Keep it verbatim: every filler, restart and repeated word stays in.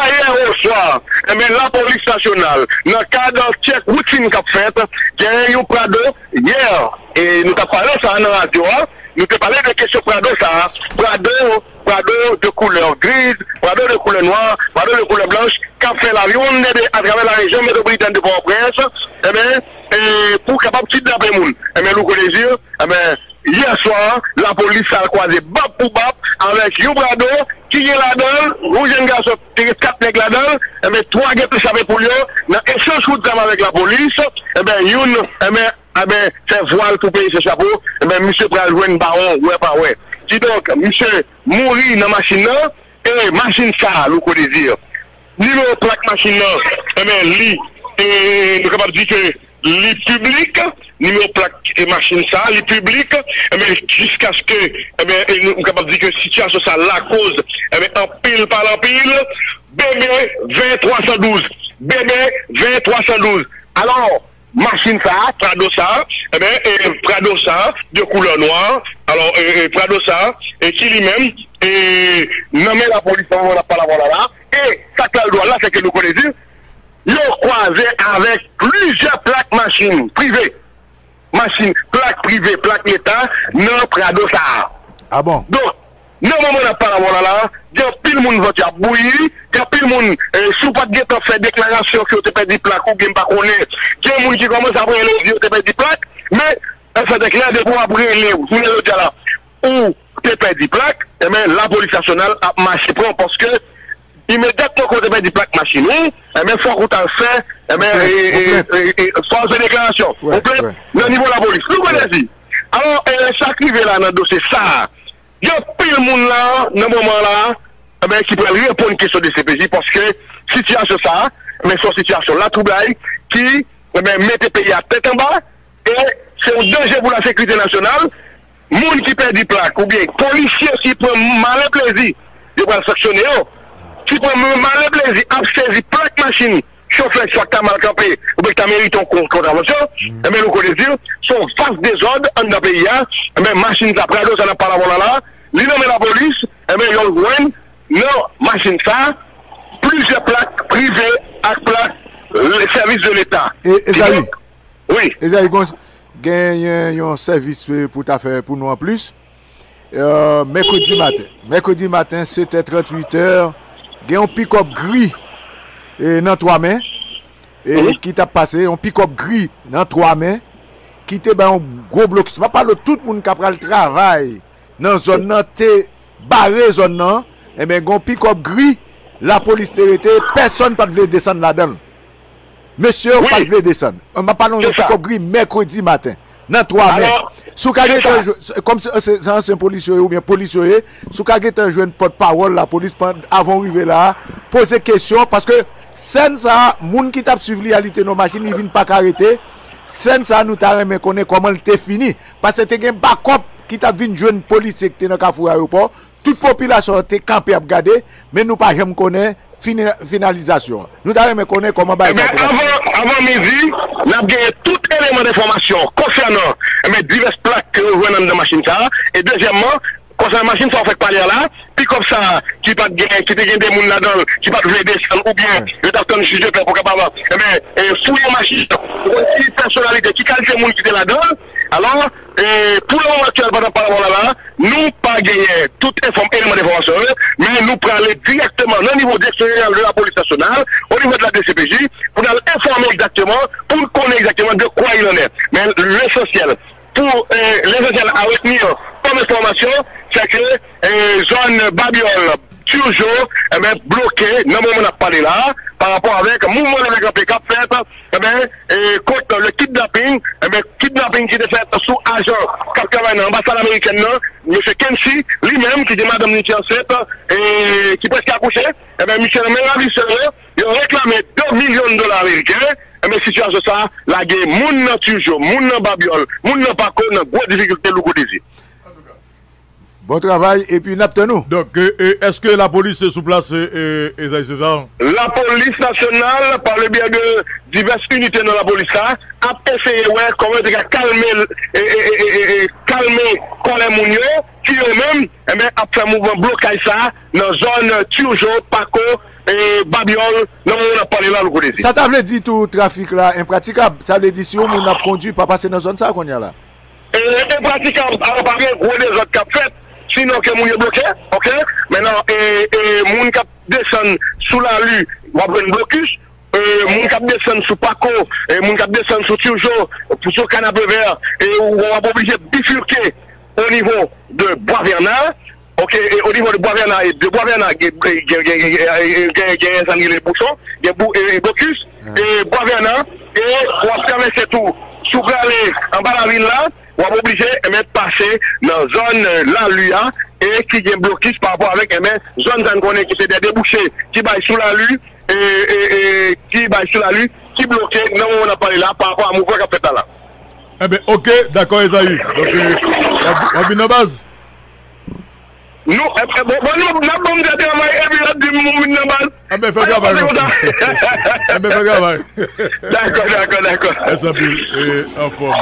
ayè oswa, enben, lapolis nasyonal, nan kad tchèk woutin k ap fèt, genyen yon Prado, yè, e nou t ap pale sa nan radyo a, nou te pale de kesyon Prado sa a, Prado, Prado de koulè griz, Prado de koulè nwa, Prado de koulè blanch, k ap fè laviwonn atravè larejyon metwopolitèn de Pòtoprens, enben, e pou kapab kidnape moun. Enben, Louko Désir, enben, yè swa, lapolis al kwaze bab pou bab avèk yon Prado ki gen ladan l yon jèn gason ki gen kat nèg ladan l, enben, twa gentan chape poul yo nan echanj kout zam avèk lapolis, enben, youn, enben, enben, fè vwal pou peye se chapo, enben, misye pral jwenn bawon, wè pa wè. Kidonk, misye mouri nan machin nan, e machin sa a, Louko Désir, nimewo plak machin nan, enben, li, e nou kapab di ke li piblik, nimewo plak e machin sa a, li piblik, enben, jiskaske, enben, e nou, nou kapab di ke sitiyasyon sa a lakoz, enben, anpil pale anpil, B B ven twa san douz, B B ven twa san douz. Alò, machin sa a, Prado sa a, enben, e Prado sa a, de koulè nwa, alò, e, e Prado sa a, e ki li menm, e nan men lapolis nan moman n ap pale avè w la la, e sa k pral dwòl la, se ke Louko Désir, yo kwaze avèk plizyè plak machin prive. Machin, plak prive, plak leta, nan Prado sa a. Ah bon? Donk, nan moman n ap pale avè w la la, gen anpil moun vant yo ap bouyi, gen anpil moun, eh, si w pa t gentan fè deklarasyon ke w te pèdi plak oubyen m pa konnen, gen moun ki kòmanse ap rele w di yo te pèdi plak, men, sa klè, depi w ap rele, jounen jodi a la, ou te pèdi plak, enben, lapolis nasyonal ap mache pran w, paske imedyatman ke w te pèdi plak machin ou, enben, fòk ou t al fè, enben, e, e, e, e, fò w fè deklarasyon, ou plent nan nivo lapolis. Nou konnen di. Alò, e, sa k rive la nan dosye sa a, gen anpil moun la, nan moman la, enben, ki pral reponn kesyon D C P J, paske sitiyasyon sa a, enben, se yon sitiyasyon latwoublay ki, enben, mete peyi a tèt anba, e se yon danje pou lasekirite nasyonal. Moun ki pèdi plak oubyen polisye ki pran malen plezi, yo pral sanksyone yo. Ki pran malen plezi ap sezi plak machin chofè swa k ta mal kanpe oubyen k ta merite yon kon- kontravansyon, enben, Louko Désir, se yon vas dezòd anndan peyi a. Enben, machin sa, Prado sa n ap pale avè w la la, li nan men lapolis, enben, yo jwenn nan machin sa plizyè plak prive ak plak, eh, sèvis de leta. E, e sa, wi. Wi. Ezayi, gon- genyen yon sèvis, eh, pou ta fè pou nou anplis. Eh, mèkredi maten. Mèkredi maten, sèt è tranntuit è, gen yon pikòp gri, eh, nan Twamen, eh, ki t ap pase, yon pikòp gri nan Twamen, ki te bay yon gwo blokis. M ap pale tout moun k ap pral travay nan zòn nan te bare zòn nan, enben, gon pikòp gri, lapolis te rete, pèsonn pa t vle desann ladan l. Mesye yo pa t vle desann. M ap pale yon pikòp gri mèkredi maten, nan Twamen. Si w ka gentan jwenn, kòm se, se, se ansyen polis yo ye oubyen polis yo ye, si w ka gentan jwenn pòtpawòl lapolis, avan w rive la a, poze kesyon, paske sèn sa a, moun ki t ap swiv li a, li te nan machin, li vin pa ka rete. Sèn sa a, nou ta renmen konnen kòman l te fini. Paske te gen bakòp ki t ap vin jwenn polisye ki te nan Kafou Ayewopò. Tout popilasyon an te kanpe ap gade, men nou pa janm konnen fini- finalizasyon an. Nou ta renmen konnen kòman bagay sa ap fini. Enben, avan, avan midi, n ap genyen tout eleman enfòmasyon konsènan, enben, divès plak ke yo jwenn anndan machin sa a. E dezyèmman, konsènan machin sa a w fèk pale a la, pikòp sa a ki pa t gen, ki te gen de moun ladan l, ki pa t vle desann oubyen yo t ap tann jij de pè pou kapab, enben, e, fouye machin nan. Ou konn ki pèsonalite, ki kalite moun ki te ladan l. Alò, e, pou le moman aktyèl, pandan n ap pale avè w la la, nou pa genyen tout enfòm- eleman enfòmasyon yo, men nou prale dirèkteman nan nivo Direksyon Jeneral de la Polis Nasyonal, au niveau de la D C P J, pou n al enfòme egzakteman, pou n konnen egzakteman de quoi il en est. Men lesansyèl, pou, e, lesansyèl a retenir kòm enfòmasyon, se ke, e, zòn Babyòl, Turgeau, enben, bloke nan moman n ap pale la, pa rapò avèk mouvman leve kanpe k ap fèt, enben, e, kont le kidnapping, enben, kidnapping ki te fèt sou ajan k ap travay nan anbasad amerikèn nan, mesye Kency, li menm ki gen madanm li ki ansent, e, ki prèske akouche, enben, misye nan men ravisè yo, yo reklame de milyon dola ameriken, enben, sitiyasyon sa a lage moun nan Turgeau, moun nan Babyòl, moun nan Pako nan gwo difikilte, Louko Désir. Bon travay, epi n ap tann ou. Donk, e, e, èske lapolis sou plas, e, e, Esaïe César? Lapolis nasyonal, par le biais de divès inite nan lapolis la, ap eseye wè kòman yo te ka kalme, e, e, e, e, e, e, kalme kòlè moun yo, ki yo menm, enben, ap fè mouvman blokaj sa a nan zòn Turgeau, Pako, e, Babyòl, nan moman n ap pale la, Louko Dezi. Sa ta vle di tou trafik la enpratikab. Sa vle di si yon moun ap kondui, pa pase nan zòn sa a kounye a la. E, enpratikab, alò pa gen gwo dezòd k ap fèt, sinon ke moun yo bloke, oke? Mentnan, e, e, moun k ap desann sou Lali, w ap jwenn blokis. E, moun k ap desann sou Pako, e, moun k ap desann sou Turgeau, sou Kanapevè, e, w ap oblije bifike o nivo de Bwa Vèna, oke, e, o nivo de Bwa Vèna, e de Bwa Vèna, gen, gen, gen, gen, gen, gen, gen, gen sa n rele bouchon, gen bou-, e, e blokis, e Bwa Vèna, e w ap travèse tou, si w prale anba lavil la, w ap oblije, enben, pase nan zòn, e, Lali a, e ki gen blokis pa rapò avèk, enben, zòn sa n konnen ki se de debouche ki bay sou Lali, e, e, e, ki bay sou Lali, ki bloke nan moman n ap pale la pa rapò a mouvman k ap fèt la la. Enben, oke, dakò, Ezayi. Donk, e, w ap, w ap vin nan baz? Nou, e, e, bon, bon, nou, n ap ban m de travay, epi l ap di m ou vin nan baz. Enben, fè travay nou. Enben, fè travay. Dakò, dakò, dakò. Mèsi anpil, e, anfòm.